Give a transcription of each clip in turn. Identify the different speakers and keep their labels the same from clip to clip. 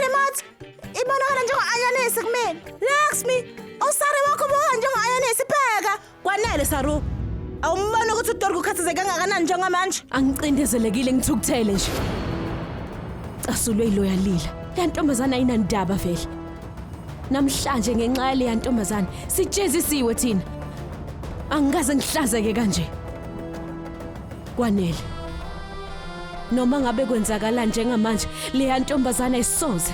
Speaker 1: Remote ibonakala njengo-anyanisi kumina. Laxmi, usari wakho ubukeka njengo-anyanisi bheka. Kwanele Saru. Awumboni ukuthi uDorga ukhathazeke kangakanani njengamanje?
Speaker 2: Angicindezelekile ngithukuthele nje. Casulwe yiloya lila. Le ntombazana ayinandaba vele. Namhlanje ngenxa yaleya ntombazane sijezisiwe thina. Angikaze ngihlazeke kanje. Kwanele. Noma ngabe kwenzakala njengamanje leya ntombazana isoze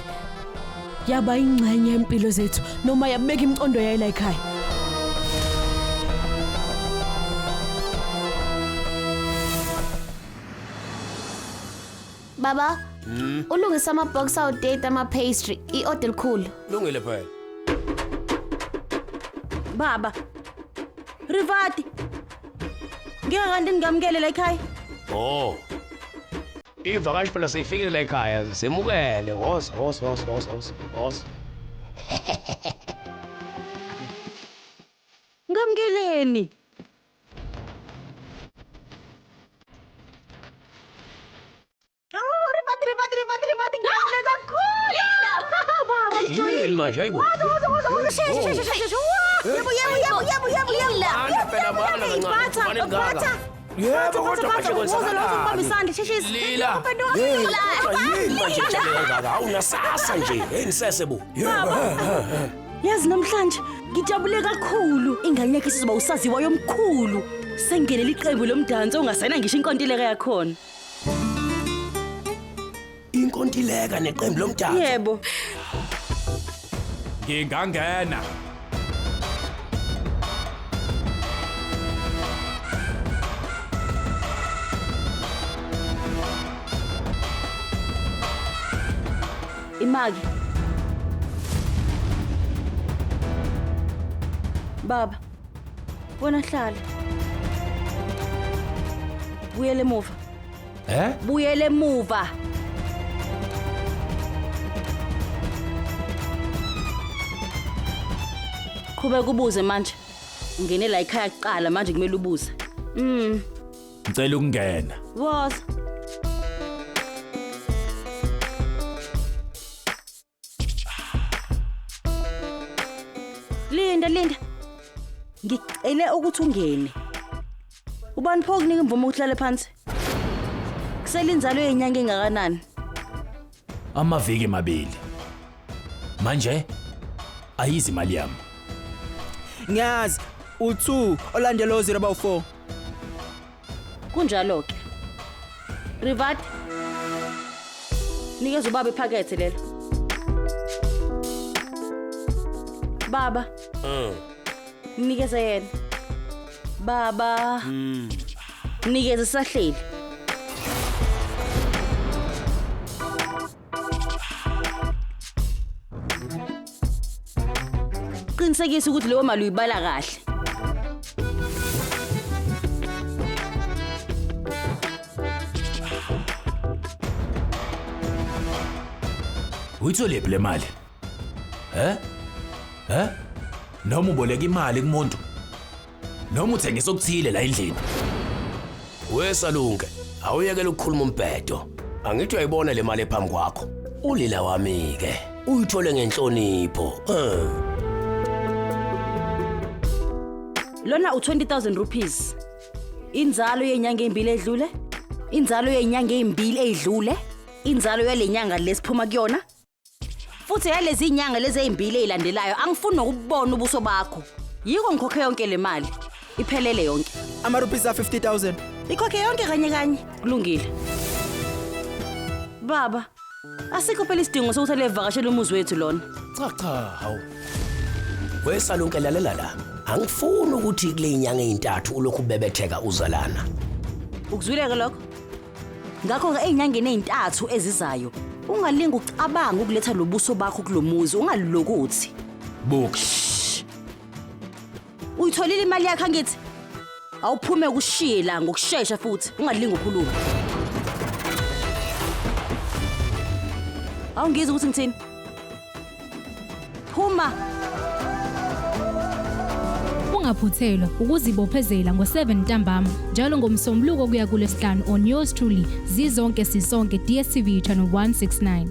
Speaker 2: yaba ingxenye yempilo zethu noma yabeka imiqondo yayo la ekhaya.
Speaker 3: Baba, ulungisa ama-box awu-8 ama-pastry, i-order elikhulu.
Speaker 4: Lungile phela.
Speaker 1: Baba. Rivati. Ngeke kanti ningamukele la ekhaya.
Speaker 4: Oh. Ivakashi phela seyifikile la ekhaya. Semukele. Woza, woza, woza, woza, woza. Woza.
Speaker 1: Ngamukeleni. Oh, Rivati, Rivati, Rivati, Rivati, ngiyabonga kakhulu. Baba,
Speaker 4: Yini manje hayibo.
Speaker 1: Sheshe, sheshe, sheshe. Yebo, yebo, yebo, yebo, yebo, yebo.
Speaker 4: Mana phela mana kancane.
Speaker 1: Phatha,
Speaker 4: Mana ngaka.
Speaker 1: phatha.
Speaker 4: Yebo kodwa manje
Speaker 1: Woza lo uzobamba
Speaker 4: kwenzakalani?
Speaker 1: isandla, sheshisa.
Speaker 4: Lila. Hey, kodwa yini manje ujabule kangaka? Awunasasa nje. Hey nisese bo.
Speaker 1: Baba. Yazi namhlanje ngijabule kakhulu. Ingane yakhe isizoba usaziwayo omkhulu. Sengenele iqembu lomdanso ongasayina ngisho inkontileka yakhona.
Speaker 4: Inkontileka neqembu lomdanso.
Speaker 1: Yebo.
Speaker 5: Ngingangena.
Speaker 1: Imaki. Baba. Wena hlala. Buyele emuva.
Speaker 4: Eh?
Speaker 1: Buyele emuva. Qhubeka ubuze manje. Ungene la ekhaya kuqala manje kumele ubuze.
Speaker 5: Ngicela ukungena.
Speaker 1: Woza. Linda, linda. Ngicele ukuthi ungene. Ubani pho kunika imvume ukuthi uhlale phansi? Kuselinzalo yenyanga engakanani?
Speaker 5: Amaviki mabili. Manje ayizi imali yami.
Speaker 6: Ngiyazi u2 olandela u0 bawu4.
Speaker 1: Kunjalo ke. Rivat. Nikeza ubaba iphakethe lelo. Baba. Nikeza yena. Baba. Nikeza sahleli. Qinisekisa ukuthi leyo mali uyibala kahle.
Speaker 5: Uyitholephi le mali? Eh? Eh? Noma uboleka imali kumuntu? Noma uthengisa okuthile la endlini?
Speaker 4: Wesalunke, awuyekele ukukhuluma umbhedo. Angithi uyayibona le mali ephambi kwakho. Ulila wami ke. Uyithole ngenhlonipho. Eh.
Speaker 1: Lona u20000 rupees. Inzalo yenyanga ezimbili edlule, inzalo yenyanga ezimbili edlule, inzalo yalenyanga lesiphuma kuyona. Futhi yalezi inyanga lezi ezimbili ezilandelayo angifuni nokubona ubuso bakho. Yiko ngikhokhe yonke le mali. Iphelele yonke.
Speaker 6: Ama rupees a 50000.
Speaker 1: Ikhokhe yonke kanye kanye. Kulungile. Baba, asikho phela isidingo sokuthi alevakashela umuzi wethu lona.
Speaker 4: Cha cha, hawu. Wesalunke lalela la. Angifuni ukuthi kule inyanga ezintathu ulokhu ubebetheka uzalana.
Speaker 1: Ukuzwile-ke lokho? Ngakho-ke ey'nyangeni ey'ntathu ezizayo, ungalingi ucabanga ukuletha lo buso bakho kulo muzi, ungalilokothi.
Speaker 5: Buka.
Speaker 1: Uyitholile imali yakho angithi? Awuphume kushiye la ngokushesha futhi, ungalingi ukhulume. Awungizwa ukuthi ngithini? Phuma!
Speaker 7: Ungaphuthelwa ukuzibophezela ngo-7 ntambama njalo ngomsombuluko kuya kulwesihlanu on yours truly zizonke sisonke DStv channel 169.